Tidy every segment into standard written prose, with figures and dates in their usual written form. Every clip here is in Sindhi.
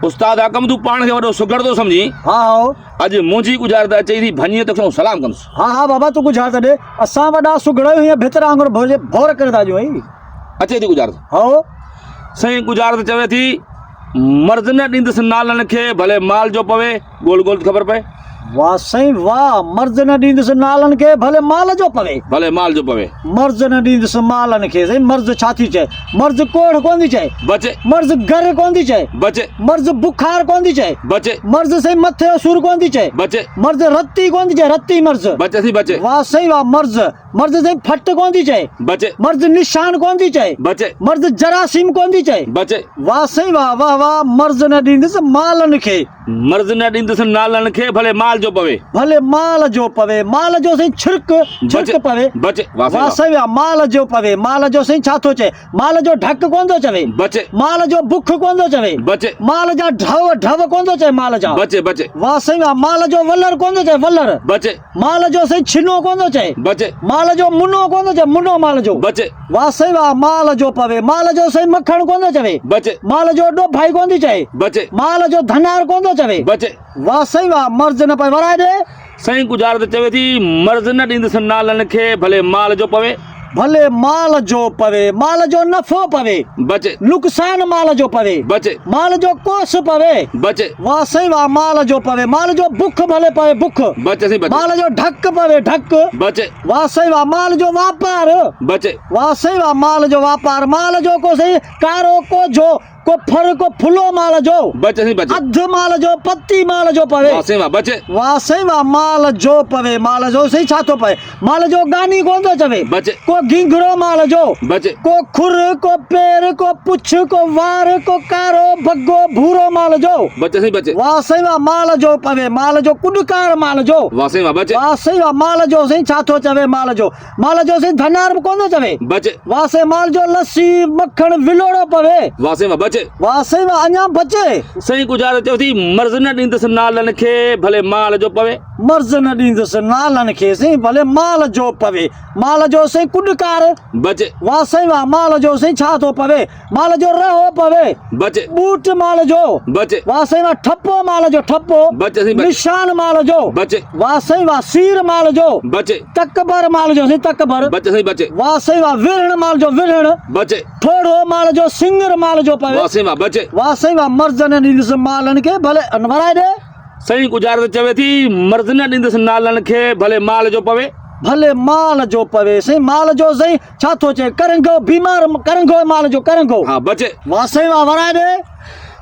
استاد حاڪم تون پاڻ کي وڏو سگهڙ ٿو سمجهين. ها هائو. اڄ منهنجي ڳجهارت اچئي ٿي ڀڃين توکي آئون سلام ڪندس. ها ها بابا تون ڳجهارت ڏي. اسان وڏا سگهڙ آهيون هيئن ڀتر وانگر ڀور ڪري ٿا ڏيون ئي. اچي ٿي ڳجهارت. هائو. سائين ڳجهارت چوي ٿي مرض نه ڏيندس نالن کي ڀلي مال جو پوي ڳول ڳول ته خبر پئي. واه سائين واه مرض نه ڏيندس نالن کي ڀلي مال جو پوي. ڀلي مال جو پوي. مرض نه ڏيندس مالن کي سائين مرض ڇا ٿي چئي مرض ڪوڙهه ڪونه ٿي چئي. بچي. مرض گرهه ڪونه ٿي چئي. بچي. مرض بخار ڪونه ٿي چئي. بچي. مرض سائين مٿي جو سور ڪونه ٿي چئي. بچي. مرض رتي ڪونه ٿي چئي رتي مرض. بچي سائين بچي. واه سائين واه مرض مرض سائين ڦٽ ڪونه ٿي چئي. بچي. مرض نشان ڪونه ٿي چئي. بچي. مرض جراثيم ڪونه ٿي چئي. بچي. واه سائين واه واه واه مرض نه ڏيندس مالن کي. مرض نه ڏيندس نالن کي، ڀلي مال جو پوي. ڀلي مال جو پوي، مال جو سائين ڇرڪ، ڇرڪ پوي. بچ، واه سائين واه سائين واه، مال جو پوي، مال جو سائين ڇا ٿو چئي، مال جو ڍڪ ڪونه ٿو چوي. بچ. مال جو بک ڪونه ٿو چوي. بچ. مال جا ڍؤ، ڍؤ ڪونه ٿو چئي مال جا. بچ، بچ. واه سائين واه، مال جو ولر ڪونه ٿو چئي، ولر. بچ. مال جو سائين ڇنو ڪونه ٿو چئي. بچ. مال جو منو ڪونه ٿو چئي، منو مال جو. بچ. واه سائين واه، مال جو پوي، مال جو سائين مکڻ ڪونه ٿو چوي. بچ. مال جو ڏوڀائي ڪونه ٿي چئي. بچ. مال جو ڌنار ڪونه ٿو چوي. بچ. واه سائين واه، مرض نه پوي، ورائي ڏي. سائين ڳجهارت چوي ٿي، مرض نه ڏيندس نالن کي، ڀلي مال جو پوي. ڀلي مال جو پوي، مال جو نفعو پوي. بچ. نقصان مال جو پوي. بچ. مال جو ڪوس پوي. بچ. واه سائين واه، مال جو پوي، مال جو بک ڀلي پوي، بک. بچ سائين بچ. مال جو ڍڪ پوي، ڍڪ. بچ. واه سائين واه، مال جو واپار. بچ. واه سائين واه، مال جو واپار، مال جو ڪو سائين ڪارو ڪوجهو، ڪو ڦر ڪو ڦلو مال جو. بچ سائين بچ. اڌ مال جو پتي مال جو پوي. واه سائين واه بچ. واه سائين واه مال جو پوي مال جو سائين ڇا ٿو پوي مال جو گاني ڪون ٿو چوي. بچ. ڪو گينگھرو مال جو. بچ. ڪو کر ڪو پير ڪو پڇ ڪو وار ڪو ڪارو بگو ڀورو مال جو. بچ سائين بچ. واه سائين واه مال جو پوي مال جو ڪڏڪار مال جو. واه سائين واه بچ. واه سائين واه مال جو سائين ڇا ٿو چوي مال جو. مال جو سائين ڌنار به ڪونه ٿو چوي. بچ. واه سائين مال جو لسي مکڻ ولوڙو پوي. واه سائين واه بچ. واه سائين واه اڃا بچي. سائين ڳجهارت چوي ٿي مرض نه ڏيندس نالن کي ڀلي مال جو پوي. مرض نه ڏيندس نالن کي سائين ڀلي مال جو پوي. مال جو سائين ڪڏڪار. بچ. واه سائين واه مال جو سائين ڇا ٿو پوي. مال جو رهو پوي. بچ. ٻوٽ مال جو. بچ. واه سائين واه ٺپو مال جو ٺپو. بچ سائين بچ. نشان مال جو. بچ. واه سائين واه سير مال جو. بچ. تڪبر مال جو سائين تڪبر. بچ سائين بچ. واه سائين واه ورهڻ مال جو ورهڻ. بچ. ٺوڙهو مال جو سڱر مال جو پوي. واه سائين واه بچ. واه سائين واه مرض نه ڏيندس مالن کي ڀلي ورائي ڏي. سائين ڳجهارت چوي ٿي، مرض نه ڏيندس نالن کي ڀلي مال جو پوي. ڀلي مال جو پوي سائين مال جو سائين ڇا ٿو چئي ڪرنگهو بيمار ڪرنگهو مال جو ڪرنگهو. ها بچ. واه سائين واه ورائي ڏي.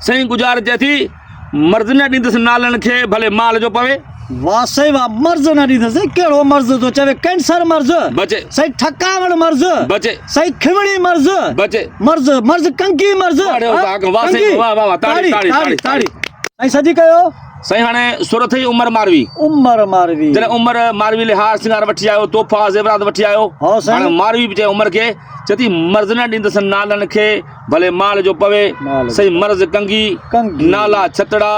سائين ڳجهارت چئي ٿي، مرض نه ڏيندس نالن کي ڀلي مال جو پوي. واه سائين واه مرض نه ڏيندس سائين ڪهڙو مرض ٿو چوي ڪينسر مرض. بچ. سائين ٺڪاوڻ مرض. بچ. سائين کيوڻي مرض. بچ. مرض مرض ڪنگي مرض. واه ڙي واه واه سائين واه واه واه تاڙي تاڙي تاڙي تاڙي. سائين سڄي ڪيو. سائين هاڻي سر اٿئي عمر ماروي. عمر ماروي. جڏهن عمر ماروي لئي هار سينگار وٺي آيو، تحفا زيورات وٺي آيو. هو سائين. هاڻي ماروي به چئي عمر کي، چئي ٿي مرض نه ڏيندس نالن کي، ڀلي مال جو پوي. سائين مرض ڪنگي، نالا ڇتڙا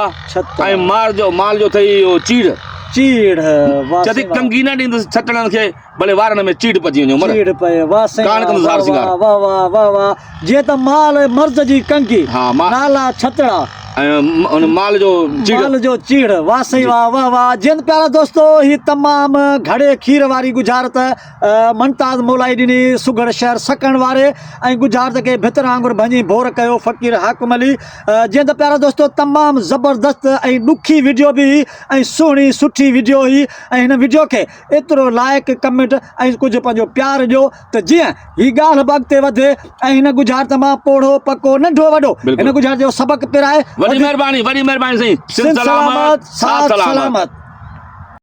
۽ مار جو مال جو اٿئي اهو چيڙهه. چيڙهه. چئي ٿي ڪنگي نه ڏيندس ڇتڙن کي، ڀلي وارن ۾ چيڙهه پئجي وڃي عمر. چيڙهه پئي. واه سائين ڪانه ڪندس هار سينگار. واه واه واه واه واه. جيئن ته مال مرض جي ڪنگي، نالا ڇتڙا. ۽ ان مال جو چيڙهه. مال جو چيڙهه. واه سائين واه واه واه جيئن ته پيارا دوستو هي تمام گهڙي کير واري ڳجهارت ممتاز مولائي ڏني سگهڙ شهر سڪڻ واري ۽ ڳجهارت کي ڀتر وانگر ڀڃي ڀور ڪيو فقير حاڪم علي جيئن ته پيارا دوستو تمام زبردست ۽ ڏکي وڊيو به هئي ۽ سهڻي سٺي وڊيو هئي ۽ هن وڊيو کي ايترو لائيڪ ڪمينٽ ۽ ڪجهه پنهنجو پيار ڏيو ته جيئن هي ڳالهه به اڳتي وڌي ۽ هن ڳجهارت مان پوڙهو پڪو ننڍو وڏو هن ڳجهارت جو سبق پرائي وڏي مهرباني وڏي مهرباني سائين سنڌ سلامت ساٿ سلامت.